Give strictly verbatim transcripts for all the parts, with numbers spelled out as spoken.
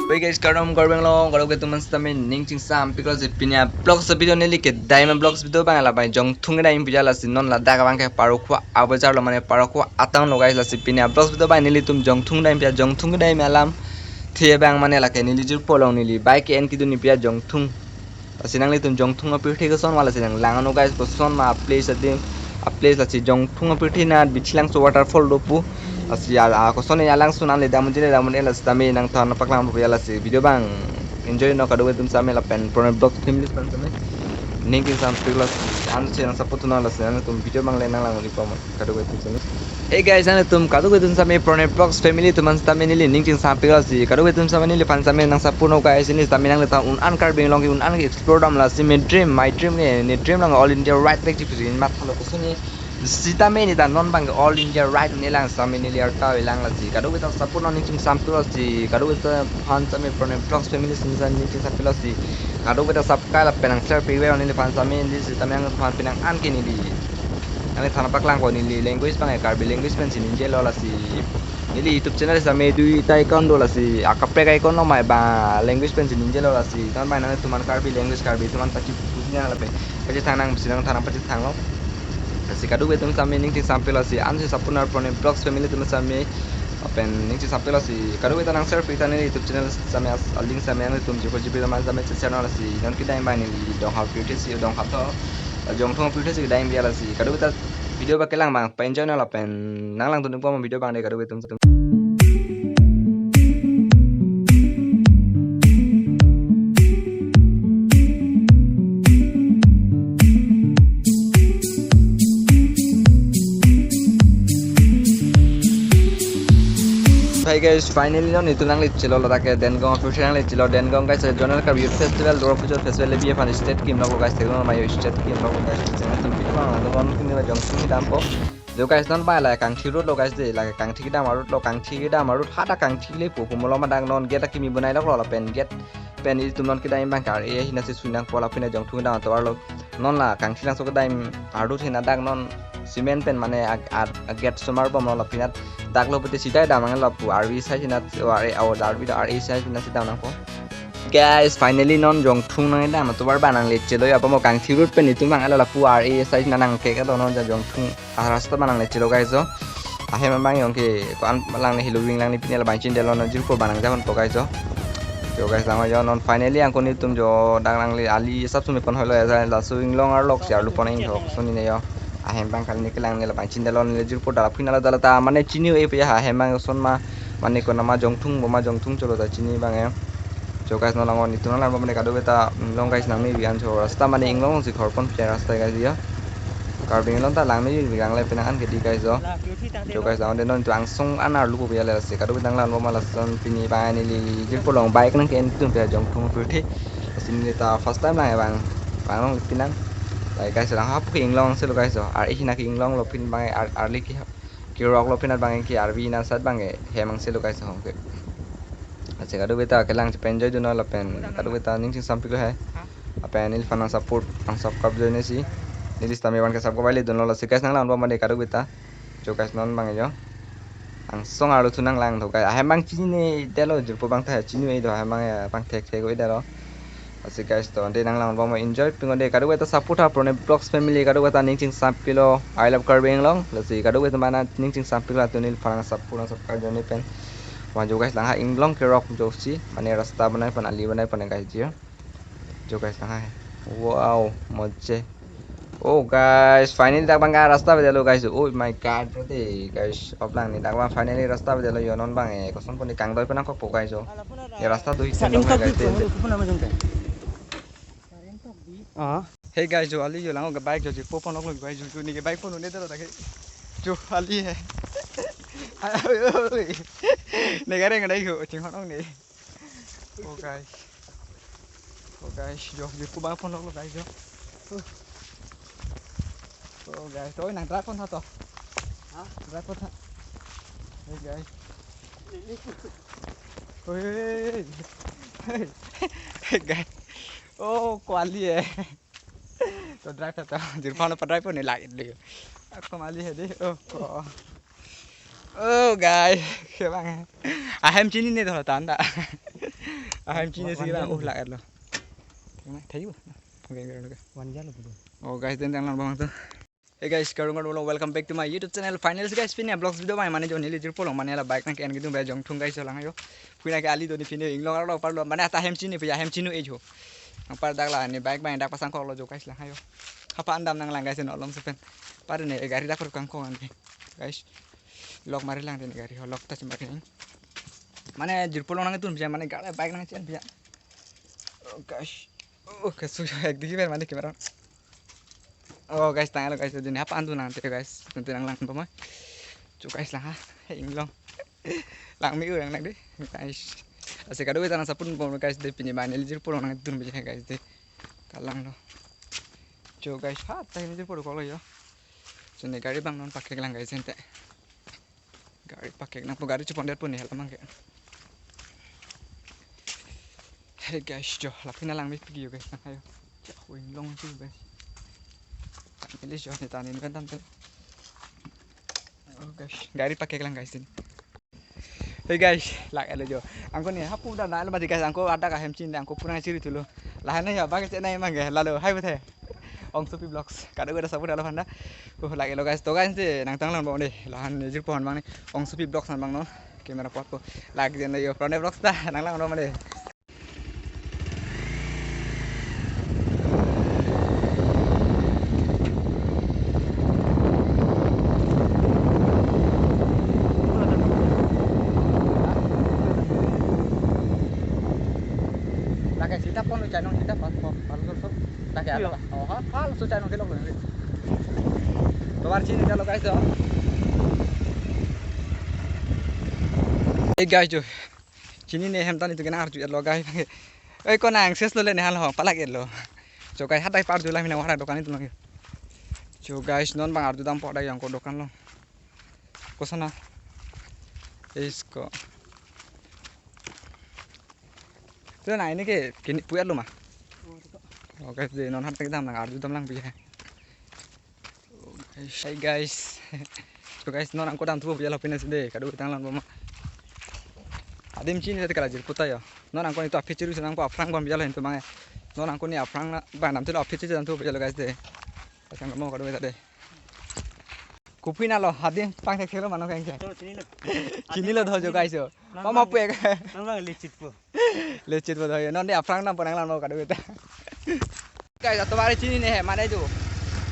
Hey guys, kardom, kardom lo, kardom ke teman setame ning chingsam piklo si pini a vlogs video neli ke daima vlogs video abang lapen Jongthung kedai pija lasi non ladak abang ke Parokhowa abajar lo mane Parokhowa atown lo guys, lasi pini a vlogs video abang nelitum Jongthung kedai pija Jongthung kedai alam the abang mane lake neli jirpo along neli bike en kedun pija Jongthung. Lasi nanglitum Jongthung apirthe koson ma lasi nanglang ano guys, koson ma a place adim, a place lasi Jongthung apirthe na Bithilangso waterfall do pu. Lasi a, a koson ni alangsun an le damun jine damun en lasi tame nangthan paklang pu ya lasi video abang enjoy non kadokave atum setame lapen Pranay Vlogs family setame. Ning chingsam piklo si an si nang support non lasi nangtum video abang le nanglang ri pama. Kadokave atum setame. Hey guys, nangtum kadokave atum setame Pranay Vlogs family atum setame neli ning chingsam piklo si kadokave atum setame neliphan setame nang support non guys, neli setame nanglitum un an Karbi Anglong ke un an ke explore dam lasi my dream, my dream ke ne dream lang all India ride bike chipsi in mat lo koson ni setame neta non abang ke all India ride ne lang setame neli arta lang lasi kadokave atum support non ning chingsam piklo si kadokave aphan setame Pranay Vlogs family setame ning chingsam piklo si kadokave atum subscribe lapen nang share pive neliphan setame neli setame nangphan pinang an ke neli. Nangliphan paklangpo neli language abang Karbi language pensi ningjelo lasi neli YouTube channel setame dui ta account do lasi akaprek account lo mai ba language pensi ningjelo lasi non abang nangtum an Karbi language Karbi atum an pachi pusi nang lapen pachethang nang pusi nangthan pachethang lo. Lasi kadokave atum setame ning chingsam piklo si an si support non Pranay Vlogs family atum setame lapen ning chingsam piklo si kadokave atum nang share pi ta neli YouTube channel setame a link setame nangtum jipo jipi teman setame share non lasi non kedai abang neli Donghap apirthe si Donghap to Jongthung apirthe si kedai pija lasi kadokave atum video abang kelang abang pa enjoy non lapen nanglangdun pama video abang de kadokave atum setame. Hi guys, finally non itum nangle chelo ladak ke Dengong apirthe nangle chelo Dengong guys, Zonal Karbi Youth Festival, Doro Pujo Festival le B F and state kim lo guys, thek lo mayo state kim lo guys, jangan tum pikir bang, nonton kini la Jongthung kedam po. Jo guys, non abang la Kangthi road lo guys de, la Kangthi kedam road lo, Kangthi kedam road hada Kangthi le pu pu malom adak non gate akimi bonai lok lo lapen gate pen itum non kedai abang ke ar-e ahina si sui nangpo lapen Jongthung kedam atovar lo. Non la Kangthilangso kedai ardu thina dak non cement pen mane ag ag aget sumar bom lo lapen dak lo pute sita dam ang lo pu arvi sai hina o ar-e o arvi do ar-e sai hina si dam nangpo. Guys, finally non Jongthung nang dam atovar abang nangle chelo ya pamo Kangthi road pen itum abang ala lapu ar-e sai hina nang ke ka do non ja Jongthung arasta abang nangle chelo guys jo. Ahem abang yong ke ko-an lang ne hilu wing lang ne pine labang chin delo non jirpo abang nang jahon po guys jo. Jo guys, lang jo non finally angkon itum jo dak lang le ali sap sumi pon holo ya laso inglong arlok si arlu pon ing thok suni ne jo. Ahem abang kali ne kelang ne labang chin delo ne jirpo dalap kina la dala ta mane chini e pe ya ahem abang son ma mane ko nama Jongthung bo ma Jongthung cholo ta chini abang ya. Jo guys, non lang on itum lang mane kadokave ta inglong guys nang me bi an jo rasta mane inglong si khor pon pe rasta guys ya. Karbi Anglong ta lang me bi gang le penang an ke di guys jo. Jo guys, lang de non itum angsong an arlu ko ya le si kadokave ta lang lo ma lason pini abang neli jirpo along bike nang ke en tum pe Jongthung apirthe. Lasi neli ta first time lang ya abang. Abang long pinang. Lai guys, lang hap ke inglong si lo guys jo. Ar-e hina ke inglong lo pin abang ar arli ke hap. Kirok lo pin abang ke arvi na sat abang ke hem ang si lo guys hong ke. Lasi kadokave ta kelang chepen joy dun lo lapen kadokave ta ning chingsam piklo he. Lapen neliphan nang support nang subscribe join si. Neli setame abang ke subscribe le dun lo lasi guys nang lang bom mane kadokave ta. Jo guys, non abang jo. Angsong arlu thu nang lang tho guys. Ahem abang chini ne delo jirpo abang ta chini e do ahem abang ya abang thek thek e delo. Lasi guys to de nang lang bom enjoy ping de kadokave ta support ha Pranay Vlogs family kadokave ta ning chingsam piklo I love Karbi Anglong. Lasi kadokave ta mana ning chingsam piklo tu neliphan nang support nang subscribe join pen. Wan jo guys lang ha inglong kirok jo si mane rasta bonai pon ali bonai pon guys jo. Jo guys lang ha. Wow, moje. Oh guys, finally dak abang ke rasta bede lo guys. Oh my god, berarti guys, oplang ni dak abang finally rasta bede lo yo non abang e. Koson pon ni kangdoi pon nangkok po guys jo. Ya rasta do hi Sa chang dong ingkok guys. Di ko, ko pun nama jong kai. Ah. Hey guys, jo ali jo lang ke bike jo ji po pon ok lo guys jo ni ke bike pon ne dalo dak ke. Jo ali he. Ai, ai, ai. Ne gareng dai ho ching hon ong ne. Oh guys. Oh guys, jo, jo ku bang pon lo guys jo. Oh guys, to nang drive pon tha to. Ha? Drive pon tha. Hey guys. Oi. Hey guys. Oh, ko ali eh. To drive ta to. Jirpan pa drive pon ni lagi dulu. Ako mali hedi. Oh, ko. Oh, guys. Kebang. Ahem chini ne to tanda. Ahem chini si lang, oh, lak-etlo. Thank you. Okay, okay, okay. Wan jalo pulo. Oh, guys, den tang lang bang tu. Hey guys, kardom kardom, welcome back to my YouTube channel. Finally guys, pini vlogs video abang mane jo neli jirpo along mane la bike nangke-en kedun bai Jongthung guys, jo lang ajo. Pui nangke ali do ni pini inglong arlo parlo mane ata hem chini puya hem chini ejo. Nang par dak la ne bike abang dak pasangkoklo jo guys, lang ajo. Hapa andam nanglang guys, no lom sepen. Par ne gari dak per kangkong an ke. Guys. Lock mari lang den gari ho, lock ta chimari nang. Mane jirpo along nangdun puya mane gari bike nangke-en puya. Oh guys. Oh, kesu ek digi ber mane camera. Oh guys, tanglo guys, dini hapa andun nangte guys. Tun tun nanglang bama. Cho guys lang ha. Inglong. Lang mi urang nang de. Guys. Lasi kadokave ta nang sapun bom guys de, pini abang neli jirpo along nangdun puya guys de. Kalanglo. Cho guys, ha ta neli jirpo along koklo jo. Chini gari abang non pakek lang guys ente. Gari pakek nangpo, gari chepon det puni hela mangke. Hey guys, jo, lapu nanglang mi pigi jo guys, nang ajo. Jo, inglong si guys. English jo, ni tani ni bentam tel. Oh guys, gari pakek lang guys ini. Hey guys, lak-etlo jo. Angko ne hapu dan na mati guys, angko dak ahem chini angko purang chiri tulo. Lahan ya bang cek nai mangke lalo hai bete. Ongsopi Vlogs. Kadokave ta sapun alo handa. Oh, lak-etlo guys. To guys, de nangtang lang bang de. Lahan jirpo han bang ne. Ongsopi Vlogs han bang no. Camera pot po. Lak den yo Pranay Vlogs ta nanglang no mane. Lake sita pon lo chai nong sita pas pas pas lo so. Lake Iyo. Ala. Oh, ha, ha, so chai nong kelok lo. Tovar chini chalo guys, oh. Hey guys, jo. Chini ne hem tani tu kena arju etlo guys. Oi, kona access lo le ne hal ho, palak etlo. Jo guys, hatai par julang mina wara dokan itu lagi. Jo guys, non bang arju dam po dai angko dokan lo. Kosana? Isko. Tu na ini ke kini pu-et lo ma? Oh guys, de non hat dam nang arju dam lang pi hai. Oh guys, hi guys. So guys, non angko dam thupo puya lo pina side, kadokave tang lang boma. Adim chini tadi kala jirpo ta yo. Non angko ni to aphi chiru senang po aphrang bom puya lo hintu mangai. Non angko ni aphrang na bang dam thulo aphi chiru dam thupo puya lo guys de. Pasang kamu kadokave ta de. Kopi na lo, hadim pang thek thek lo mano keng keng. Chini lo. Chini lo do jo guys yo. Nang Pama bang, puek. Nang bang lecit po. Lecit po do yo. Non de aphrang nam po nang lang lo kadokave ta. Guys, atovar chini ne he mane jo.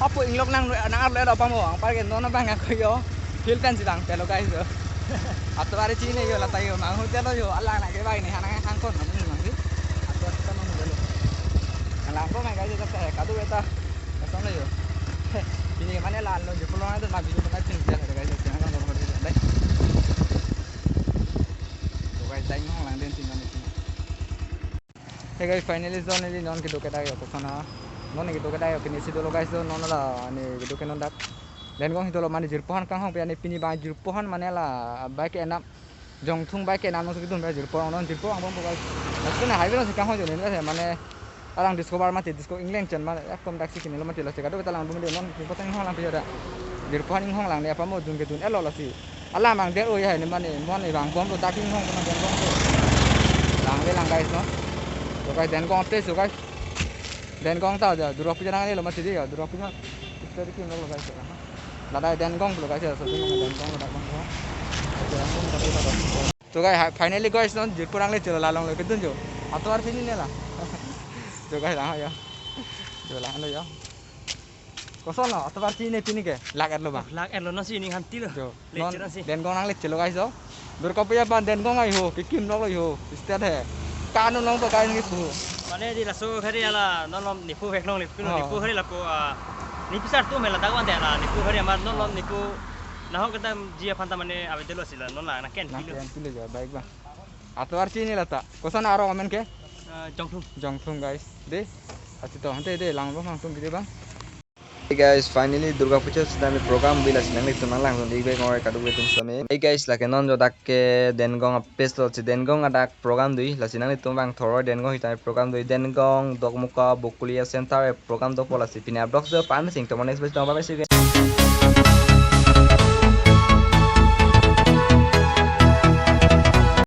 Hapu inglok nang nang arlo do pamo. Ang parke non bang ako yo. Hill fence bang telo guys yo. Atovar chini yo lata yo mang hotel yo. Alang na ke bai ne hanang hangkon na mung mang si. Atovar kita mang hotel. Alang ko mang guys yo ta kadokave ta. Kasong lo yo. Ini mane la lo je pulang itu mah bikin tempat sini ya guys. Jangan kan nomor dia. Dai. To guys, dai ngong lang den tin mane tin. Hey guys, finally jo neli non kedo kedak yo kosana. Non kedo kedak yo kini si dolo guys, jo non la ne kedo ke non dak. Dengong si dolo mane jirpo han kanghong puya ne pini bang jirpo han mane la bike enam. Jongthung bike enam non si kedun bike jirpo non jirpo angbong po guys. Laso na highway non si kanghong jo ne mane alang disco bar mati disco England chen mane ekdom dak si kini lo mati lasi kadokave ta lang dum de non jirpo tang hong lang puya da. Jirpo han hong lang ne apamo dun kedun elo lasi. Alam ang der o ya ni mane mon ni bang bom to dak hing hong kena bom bom to. Lang le lang guys no. So guys, Dengong place so guys. Dengong ta ja Durga Puja nang lo mati di ya Durga Puja. Kita di kin lo guys ya. Lada Dengong lo guys ya, so Dengong lo dak bang. So guys, ha- finally guys non jirpo nangle chelo la long lo kedun jo. Atovar chini ne la. So guys, lang ya. Jo lang lo ya. Koson lo, atovar chini pini ke, lak-etlo bang. Lak-etlo nasi ini hanti lo. Jo. Lecet Non nasi. Dengong nang lecet lo guys jo. Durga Puja abang Dengong ai ho, kikim nok lo ho. State he. Kanu long to kai ngi pu. Mane di laso hari ala non lom nipu vek long nipu Oh. nipu hari lapu ah, nipu sar tu mela dawan de ala nipu hari amar non lom nipu nahok kedam ji aphan ta mane ave delo sila non la na ken Nang kilo. Ken kilo jo, baik bang. Atovar chini lata. Koson aro amen ke? Ah, Jongthung. Jongthung guys. De. Ati to hante de lang bang langsung video bang. Hey guys, finally Durga Puja sitame program bila sinang litum nang lang dun ik bek ngoi kadokave atum sitame. Hey guys, lake non jo dak ke Dengong a place lo si Dengong adak program dui lasi nang litum bang thoro Dengong sitame program dui Dengong Dokmoka Bokulia center e program dokpo lasi pini a vlog jo pan sing to next bes dong bye bye see you guys.